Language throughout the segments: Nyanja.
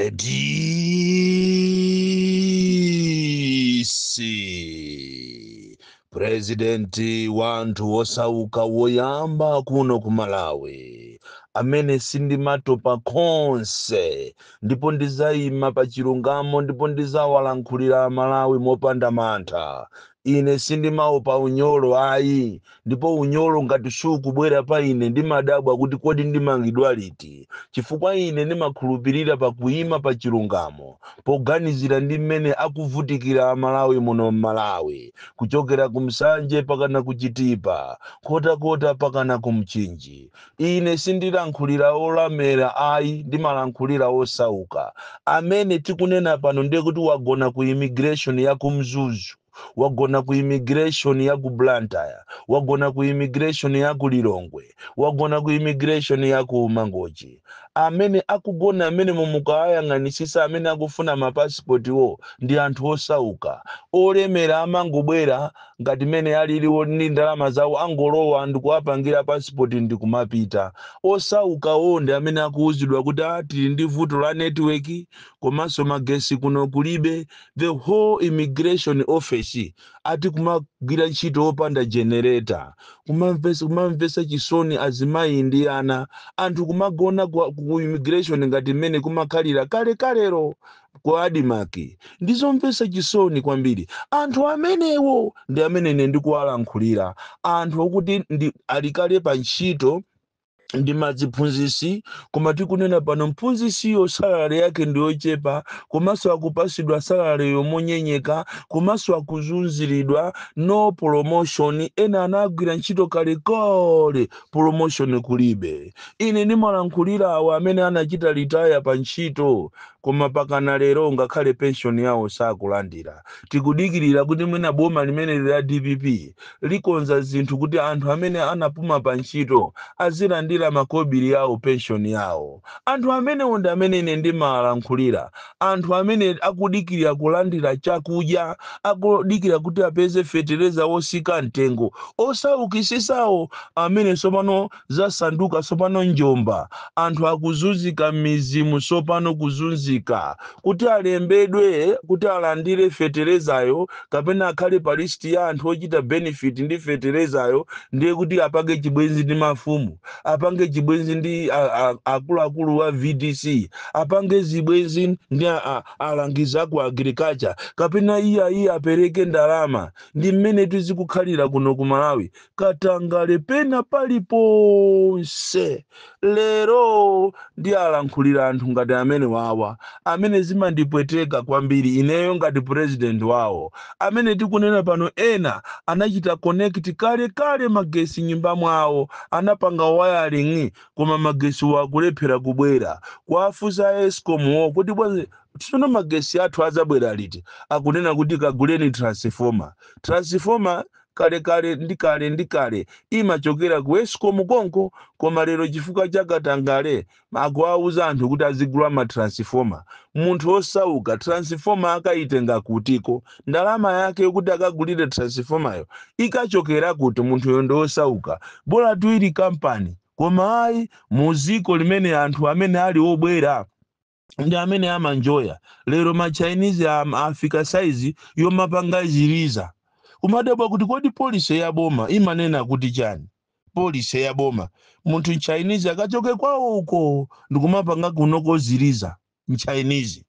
The DC President wa anthu osauka woyamba kuno ku Malawi, amene sindimatopa konse, ndipo ndizayima pa chilungamo, ndipo ndizawalankhulira Malawi mopanda mantha. Ine sindimaopa unyolo ayi, ndipo unyolo ngati sukubwera pa ine, ndimadabwa kuti kodi ndimangidwa liti, chifukwa ine ndimakhulupirira pakuyima pa chilungamo, poganizira ndi mmene akuvutikira Amalawi muno m'Malawi, kuchokera ku Msanje pakana ku Chitipa, Nkhotakota pakana ku Mchinji. Ine sindilankhulira olamera ayi, ndimalankhulira osauka. Amene tikunena pano ndiye kuti wagona ku immigration ya ku Mzuzu, wagona ku immigration ya ku Blantyre, wagona ku immigration ya ku Lilongwe, wagona ku immigration ya ku Mangochi. Amene akugona amene mumukayang'anisisa, amene akufuna mapasipotiwo ndi anthu osauka. Olemera amangobwera ngati mene aliliwo ndi ndalama zawo, angolowa ndikuwapangira pasipoti ndikumapita. Osaukawo ndi amene akuwuzidwa kuti tili ndi vuto la network, komanso magesi kuno kulibe. The whole immigration office ati kumagwira ntchito opanda generator. Kumamvesa chisoni azimayi ndi ana anthu kumagona ku immigration ngati mmene kumakhalira kale kalero ku ADMARC. Ndizomvesa chisoni kwambiri. Anthu amenewo ndi amene ine ndikuwalankhulira, anthu okuti ndi alikale pa ntchito ndi maziphunzisi, koma tikunena pano mphunzisiyo salary yake ndi yochepa, komanso akupasidwa salary yomonyenyeka, komanso akuzunziridwa, no promotion. Ena anagwira ntchito kalekale, promotion kulibe. Ine ndimalankhulira awo amene anachita retire pa ntchito, koma pakana lero ngakhale pension yawo sakulandira. Tikudikirira kuti mwina boma limene la DPP likonza zinthu kuti anthu amene anapuma pa ntchito azilandira makobiri yawo, pension yawo. Anthu amenewo ndi amene ine ndimalankhulira, anthu amene akudikirira kulandira chakudya, akudikira kuti apeze fetereza wosika mtengo, osaukisisawo amene sopano zasanduka sopano njomba. Anthu akuzunzika m'mizimu sopano, kuzunzika kuti alembedwe kuti alandire feterezayo kapena akhale pa list ya anthu ochita benefit ndi feterezayo, ndiye kuti apange chibwenzi ndi mafumu, apange chibwenzi ndi akuluakulu wa VDC, apange zibwenzi ndi alangizi aku agriculture, kapena iye apereke ndalama. Ndi mmene tizikukhalira kuno ku Malawi, katangale pena paliponse. Lero ndi alankhulira anthu ngati amene wawa, amene zimandipweteka kwambiri ineyo ngati president wawo, amene tikunena pano ena anachita connect kale kale magesi nyumba mwawo, anapanga wiring, koma magesi wakulephera kubwera. Kwafusa ESCOM wo kuti bwanji tsono magesi athu adzabwera liti? Akunena kuti kaguleni transformer. Transformer kale kale ndi kale ndi kale imachokera ku ESCOM konko, koma lero chifukwa cha katangale akuwauza anthu kuti azigula ma transformer. Munthu osauka transformer akayitenga kutiko? Ndalama yake yokuti akagulire transformayo ikachokera kuti? Munthuyo ndi osauka. Bola tuili kampani, koma ayi, muziko limene anthu amene ali obwera ndi amene amanjoya. Lero ma Chinese afika saizi yomapanga ziliza. Kumadabwa kuti kodi policy ya boma imanena kuti chani? Policy ya boma, munthu mChinese akachoke kwawo uko ndikumapanga kunoko ziliza mChinese.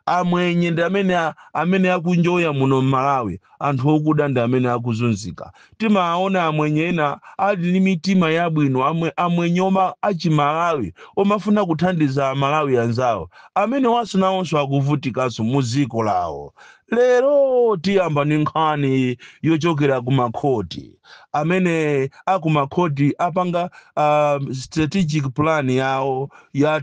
Amwenye ndi amene amene akunjoya muno m'Malawi, anthu okuda ndi amene akuzunzika. Timaona amwenye ena ali ndi mitima yabwino, amwenye oma achimalawi omafuna kuthandiza Amalawi anzawo, amene waso nawonso akuvutikanso mu dziko lawo. Lero tiyamba ndi nkhani yochokera ku makhoti, amene akumakhoti apanga strategic plan yawo ya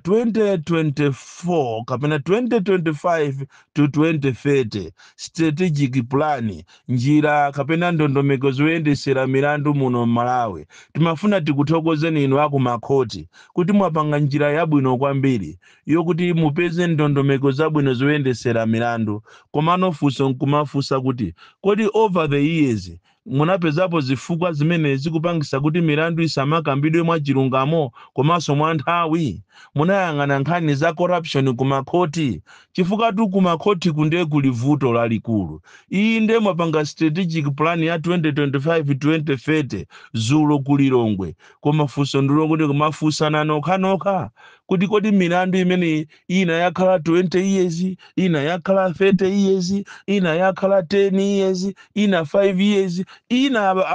2024 kapena 2025 to 2030 strategic plan, njira kapena ndondomeko zoyendesera milandu muno m'Malawi. Timafuna tikuthokozeni inu akumakhoti kuti mwapanga njira yabwino kwambiri yokuti mupeze ndondomeko zabwino zoyendesera milandu. Komano funso nkumafunsa kuti kodi over the years Munapezapo zifukwa zimene zikupangisa kuti milandu isamakambidwe mwa chilungamo komanso mwa nthawi? Munayang'ana nkhani za corruption kumakhoti? Chifukwa tu kumakhoti kunde kuli vuto lalikulu. Iyi nde mwapanga strategic plan ya 2025 2030 zulo kulilongwe, koma funso ndilo kuti kumafunsana nokhanokha kuti kodi milandu imene ina yakhala 20 years, ina yakhala 30 years, ina yakhala 10 years, ina 5 years, ina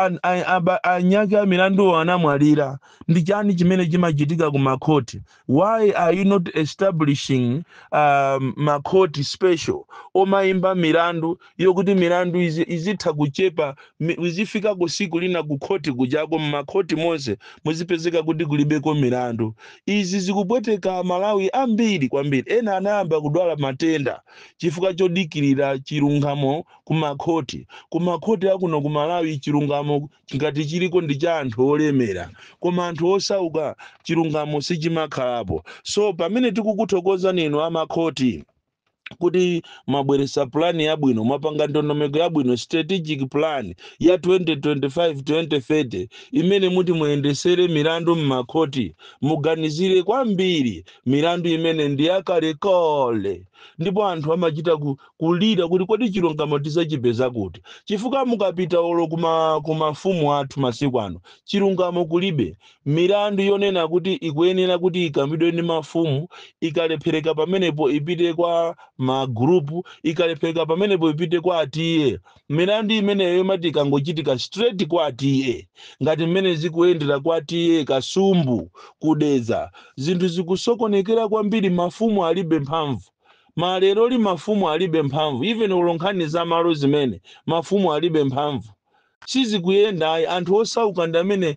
anyake a milanduwo anamwalira, ndi chani chimene chimachitika ku makhoti? Why are you not establishing makhoti special omayimba milandu yokuti milandu izitha kuchepa, izifika ku siku lina ku khoti kujako, mmakhoti monse muzipezeka kuti kulibeko milandu? Izi zikupweteka Malawi ambiri kwambiri. Ena anayamba kudwala matenda chifukwa chodikirira chilungamo kumakhoti. Kumakhoti akuno ku Malawi, chilungamo ngati chiliko ndi cha anthu olemera, koma anthu osauka chilungamo sichimakhalapo. So pamene tikukuthokozani inu amakhoti kuti mwabweresa plan yabwino, mwapanga ndondomeko yabwino, strategic plan ya 2025 2030 imene muti muyendesere milandu mmakhoti, muganizire kwambiri milandu imene ndi yakalekale ndipo anthu amachita kulira kuti kodi chilungamo tizachipeza kuti? Chifukwa mukapita olo kuma mafumu athu masiku ano, chilungamo kulibe. Milandu yonena kuti ikuyenera kuti ikambidwe ndi mafumu ikalephereka, pamenepo ipite kwa magrupu, ikalephereka pamenepo ipite kwa a T/A. Milandu imeneyo imati ikangochitika, straight kwa a T/A, ngati mmene zikuyendera kwa T/A Kasumbu kudeza. Zinthu zikusokonekera kwambiri. Mafumu alibe mphamvu maleroli, mafumu alibe mphamvu. Even olo nkhani za malo zimene mafumu alibe mphamvu, sizikuyenda ayi. Anthu osauka ndi amene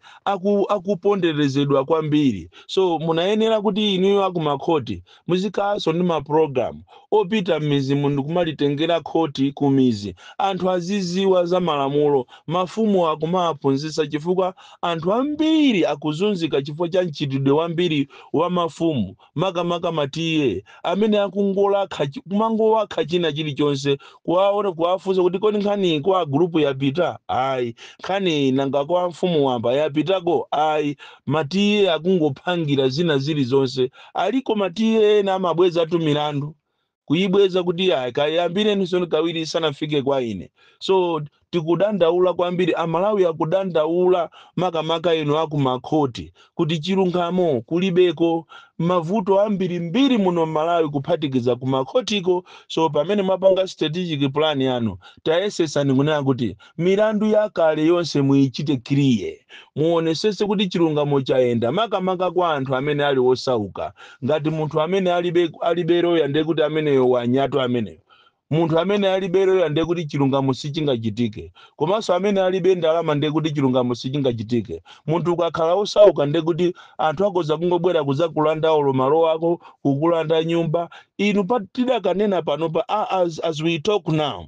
akuponderezedwa kwambiri. So munayenera kuti inuyo akumakhoti muzikhalanso ndi mapulogalamu opita m'mizi munthu kumalitengera khoti kumizi, anthu aziziwa za malamulo, mafumu akumaphunzitsa, chifukwa anthu ambiri akuzunzika chifukwa cha mchitidwe wambiri wa mafumu, makamaka ma T/A amene akungolakha kumangowakha china chilichonse. Kuwaona, kuwafunsa kuti kodi nkhani kwa gulupu yapita? Ayi. Nkhani nanga kwa mfumu wamba yapitako? Ayi. Ma T/A akungophangira zina zilizonse. Aliko ma T/A ena amabwezatu milandu, kuyibweza kuti ayi, kayambireninso kawiri isanafike kwa ine. So tikudandaula kwambiri, Amalawi akudandaula, makamaka inu akumakhoti, kuti chilungamo kulibeko. Mavuto ambirimbiri muno Malawi, kuphatikiza kumakhotiko. So pamene mwapanga strategic plan yanu, tayesesani kunena kuti milandu yakale yonse muyichite clear, muonesese kuti chilungamo chayenda, makamaka kwa anthu amene ali osauka. Ngati munthu amene alibe loya, ndiye kuti ameneyo wanyatu ameneyo. Munthu amene alibe loya, ndiye kuti chilungamo sichingachitike. Komanso amene alibe ndalama, ndiye kuti chilungamo sichingachitike. Munthu ukakhala osauka, ndiye kuti anthu akoza kungobwera kuzakulanda olo malo ako, kukulanda nyumba. Inu tidakanena panopa, as we talk now,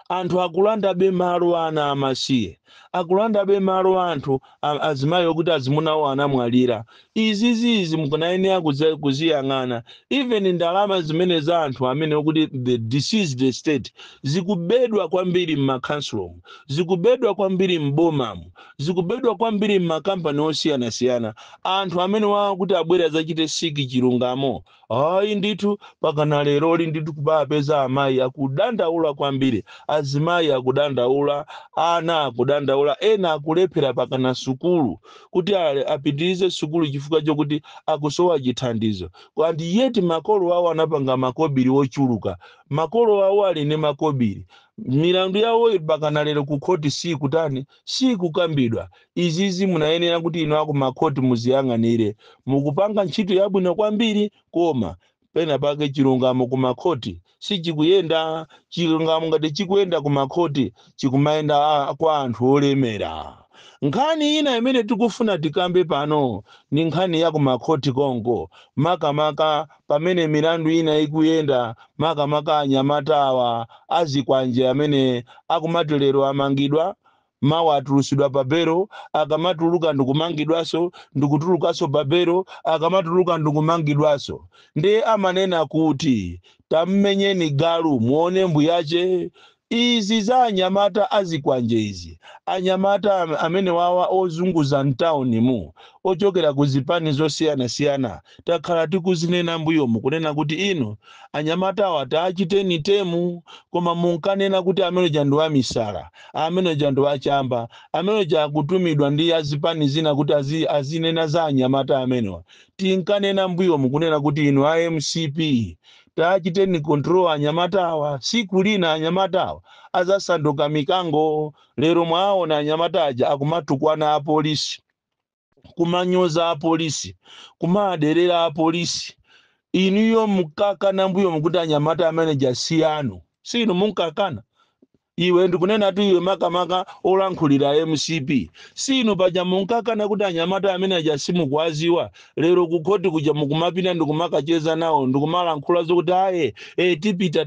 anthu akulandabe malo ana amasiye, akulandabe malo anthu azimayi okuti azimunawo anamwalira. Izizizi mukunayenera kuziyang'ana. Even ndalama zimene za anthu amene okuti the deceased estate zikubedwa kwambiri m'makhansulomu, zikubedwa kwambiri m'bomamu, zikubedwa kwambiri m'makampani osiyanasiyana. Anthu amene wakuti abwere adzachite seek chilungamo, ayi ndithu, pakana leroli ndithu kupapeza amayi akudandaula kwambiri, azimayi akudandaula, ana akudandaula, ena akulephera pakana sukulu kuti apitirize sukulu chifukwa chokuti akusowa chithandizo. And yet makolo awo anapanga makobiri ochuluka, makolo awo ali ndi makobiri. Milandu yawo pakana lero ku khoti sikutani, sikukambidwa. Izizi munayenera kuti inu akumakhoti muziyang'anire. Mukupanga ntchito yabwino kwambiri, koma pena pake chilungamo kumakhoti sichikuyenda. Chilungamo ngati chikuyenda kumakhoti, chikumayenda kwa anthu olemera. Nkhani ina imene tikufuna tikambe pano ni nkhani ya kumakhoti konko, makamaka pamene milandu ina ikuyenda, makamaka anyamata awa azikwanje amene akumati lero amangidwa, mawa atulusidwa pa belo, akamatuluka ndikumangidwaso, ndikutulukaso pa belo, akamatuluka ndikumangidwaso. Ndiye amanena kuti tammenyeni galu muone mbuyache. Izi za anyamata azikwanje izi, anyamata amene wawa ozunguza mtawunimu, ochokera ku zipani zosiyanasiyana, takhala tikuzinena mbuyomu kunena kuti inu anyamata awa taachiteni tame, koma munkanena kuti ameneja ndi wamisala, ameneja ndi wachamba, ameneja akutumidwa ndi azipani zina kuti azinena za anyamata amenewa. Tinkanena mbuyomu kunena kuti inu a MCP taachiteni control anyamata awa, siku lina anyamata awa azasanduka mikango. Lero mwaona anyamata aja akumatukwana apolisi, kumanyoza apolisi, kumaderera apolisi. Inuyo mukakana mbuyo mukuti anyamata ameneja si anu, sinu munkakana. Iwe ndikunena tu iwe makamaka olankhulira MCP, sinu paja munkakana kuti anyamata amene aja simukuwaziwa. Lero kukhoti kuja mukumapita ndikumakacheza nawo, ndikumalankhula zokuti aye tipita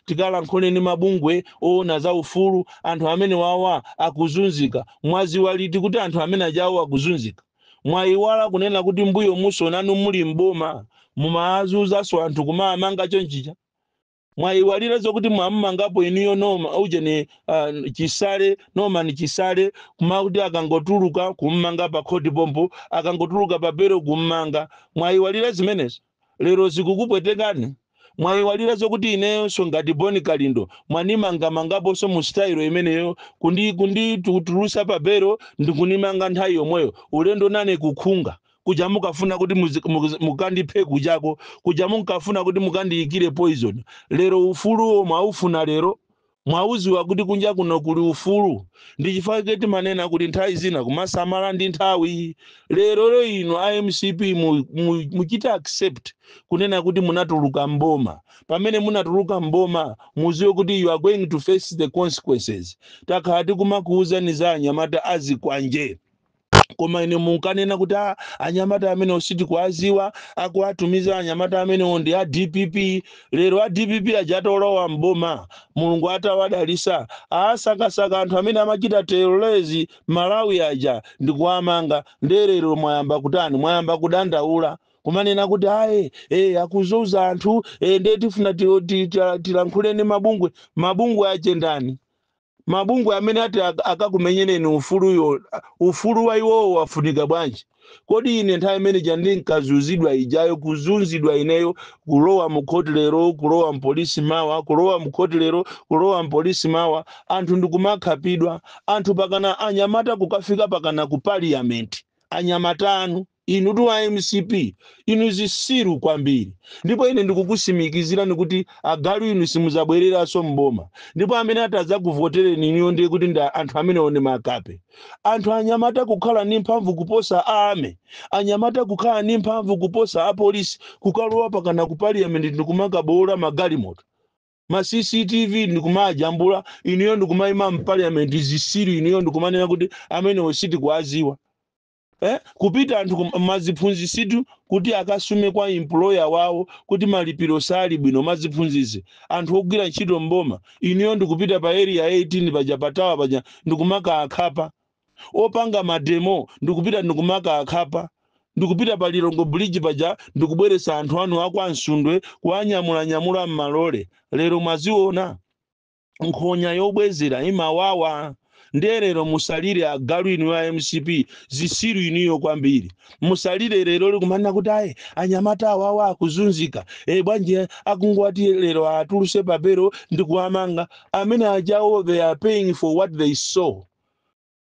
tikalankhule ndi mabungwe oona za ufulu, anthu amene wawa akuzunzika. Mwaziwa liti kuti anthu amene ajawo akuzunzika? Mwayiwala kunena kuti mbuyo muso nanu muli mboma mumazunzanso anthu, kumamanga chonchicha? Mwayiwalira zokuti mwammangapo inuyo noma ujeni Chisale, Norman Chisale, kumakuti akangotuluka kummanga pa khoti pompo, akangotuluka pa belo kummanga? Mwayiwalira zimenezo? Lero zikukupwetekani. Mwayiwalira zokuti ineyonso ngati Boni Kalindo mwanimangamangaponso mu style imeneyo, kunditulusa pa belo ndikunimanga nthawi yomweyo, ulendo nane kukhunga kuja mukafuna kuti mukandiphe kujako, kuja munkafuna kuti mukandiyikire poison. Lero ufuluwo mwaufuna, lero mwauziwa kuti kunja kuno kuli ufulu. Ndi chifukwa chake timanena kuti nthawi zina kumasamala ndi nthawi. Lero ino a MCP muchite accept kunena kuti munatuluka mboma. Pamene munatuluka mboma, muziwe kuti you are going to face the consequences. Takhala tikumakuwuzani za anyamata azikwanje, koma ine munkanena kuti anyamata amene sitikuwaziwa, akuwatumiza anyamata amenewo ndi a DPP. Lero a DPP aja atolowa mboma, Mulungu atawadalisa, asakasaka anthu amene amachita terrorize Malawi aja ndikuwamanga. Nderero mwayamba kutani? Mwayamba kudandaula, kumanena kuti aye akuzunza anthu, ndiye tifuna tilankhule ndi mabungwe. Mabungwe achendani? Mabungwe amene ati akakumenyereni ufuluyo, ufulu wa iwowo wafunika bwanji? Kodi ine nthawi imene ija ndinkazunzidwa ijayo, kuzunzidwa ineyo, kulowa mu khoti lero, kulowa mpolisi mawa, kulowa mu khoti lero, kulowa mpolisi mawa, anthu ndikumakhapidwa, anthu pakana anyamata kukafika pakana ku parliament, anyamata anu inu tu a MCP, inu zisiru kwambiri. Ndipo ine ndikukusimikizirani kuti agalu inu simuzabwereranso mboma, ndipo amene atadzakuvotereni inuyo ndiye kuti ndi anthu amenewo ndi makape. Anthu anyamata kukhala ndi mphamvu kuposa army, anyamata kukhala ndi mphamvu kuposa apolisi, kukalowa pakana ku parliament ndikumakabowola magalimoto, ma CCTV ndikumajambula, inuyo ndikumayima mparliament, zisiru inuyo, ndikumanena kuti amenewo sitikuwaziwa? Kupita anthu maziphunzisitu kuti akasume kwa employer wawo kuti malipiro sali bwino, maziphunzisi, anthu ogwira ntchito mboma, inuyo ndikupita pa Area 18 paja, patawa paja, ndikumaka akhapa. Opanga mademo ndikupita ndikumaka akhapa, ndikupita pa Lilongwe Bridge paja, ndikubweresa anthu anu akwa Msundwe kuwanyamulanyamula m'malole. Lero mwaziona nkhonya yobwezera imawawa. Ndiye lero musalire agalu inu ya MCP, zisiru inuyo kwambiri. Musalire lero likumanena kuti ayi, anyamata awawa akuzunzika, bwanji akungwati lero atuluse papero ndikuwamanga? Amene ajawo, they are paying for what they saw.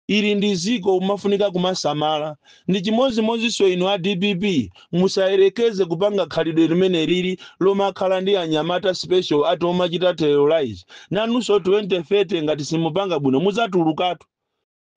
Ili ndi ziko, umafunika kumasamala. Ndi chimodzimodzinso inu a DPP, musayerekeze kupanga khalidwe limene lili lomakhala ndi anyamata special ati omachita terrorize. Nanunso 2030 ngati simupanga bwino muzatulukatu.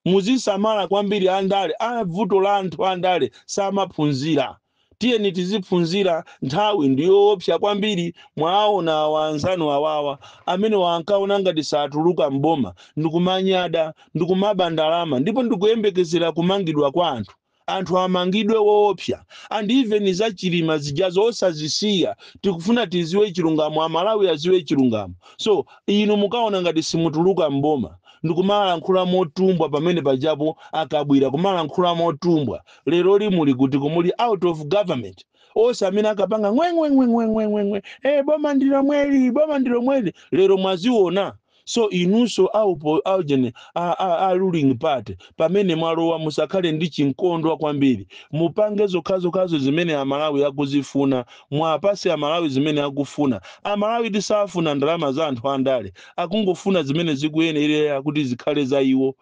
Muzisamala kwambiri andale. A vuto la anthu andale samaphunzira. Tiyeni tiziphunzira, nthawi ndiyoopsa kwambiri. Mwaona awa anzanu awawa amene wankaona ngati satuluka mboma, ndikumanyada, ndikumaba ndalama, ndipo ndikuyembekezera kumangidwa kwa anthu. Anthu amangidwe woopsa, and even za Chilima zijazo osazisiya. Tikufuna tiziwe chilungamo, Amalawi aziwe chilungamo. So inu mukaona ngati simutuluka mboma, ndikumalankhula motumbwa pamene pajapo, akabwira kumalankhula motumbwa. Lero limuli kuti kumuli out of government, onse amene akapanga ngwengwengwengwengwengwe, boma ndilo mweli, boma ndilo mweli. Lero mwaziona. So inunso aupo aujene a ruling party, pamene mwalowa, musakhale ndi chinkondwa kwambiri. Mupange zokhazokhazo zimene Amalawi akuzifuna, mwapase Amalawi zimene akufuna. Amalawi tisafuna ndalama za anthu andale, akungofuna zimene zikuyenerera kuti zikhale za iwo.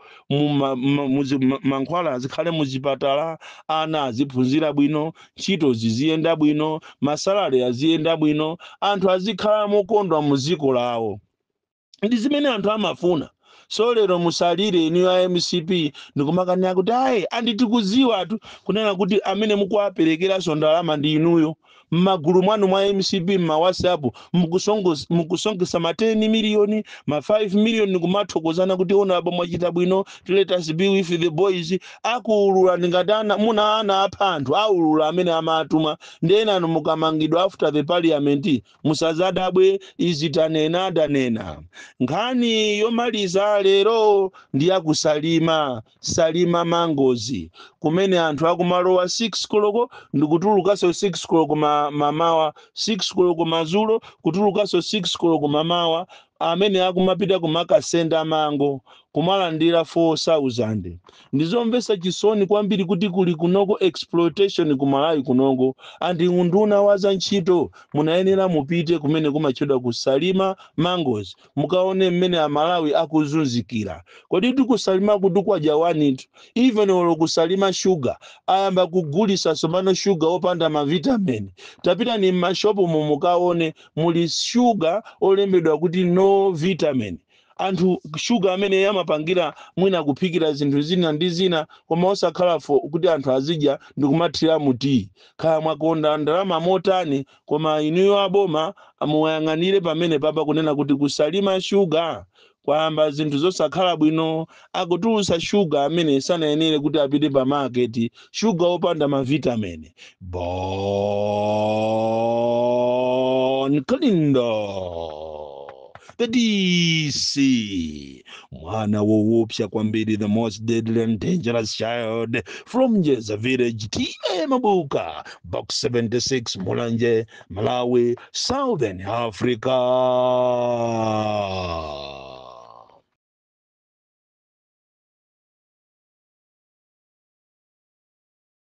Mankhwala azikhale muzipatala, ana aziphunzira bwino, ntchito ziziyenda bwino, ma salary aziyenda bwino, anthu azikhala mokondwa mu dziko lawo. Ndi zimene anthu amafuna. So lero musalire inu a MCP ndikumakanira kuti ayi, anditikuziwa tu kunena kuti amene mukuwaperekeranso ndalama ndi inuyo m'magulu mwanu mwa MCP, mma WhatsApp mukusongesa ma 10 miliyoni, ma 5 miliyoni, kumathokozana kuti ona abo mwachita bwino, let us be with the boys. Akuulula ndingati ana muna ana apha anthu, aulula amene amatuma. Ndenanu mukamangidwa after the parliament, musazadabwe. Izi tanena, tanena. Nkhani yomaliza lero ndi yakusalima, Salima Mangozi, kumene anthu akumalowa 6 koloko ndikutulukanso 6 koloko mamawa, 6 koloko madzulo, kutulukanso 6 koloko mamawa, amene akumapita kumakasenda mango kumalandira 4000. Ndizomvetsa chisoni kwambiri kuti kuli kunoko exploitation kumalawi kunoko. Andi unduna wa za ntchito, munayenera mupite kumene kumatchedwa kusalima Mangoes, mukaone mmene Amalawi akuzunzikira. Kodi tikusalima kuti kwadya wanitu? Even olo kusalima shuga, ayamba kugulisa somano shuga opanda ma vitamin. Tapita ni m'mashopu mukaone, muli shuga olembedwa kuti no vitamin. Anthu shuga amene amapangira mwina kuphikira zinthu zina ndi zina, koma osakhala for kuti anthu azidya ndikumathira mu tii. Kaya mwakonda ndalama motani, koma inuyo aboma muyang'anire pamene papa kunena kuti kusalima shuga kwayamba zinthu zosakhala bwino. Akutulutsa shuga amene sanayenere kuti apite pa market, shuga opanda ma vitamin. Bon Kalindo, the DC, mwana woopsa kwambiri, the most deadly and dangerous child from Njeza village, T/A Mabuka, Box 76, Mulanje, Malawi, Southern Africa.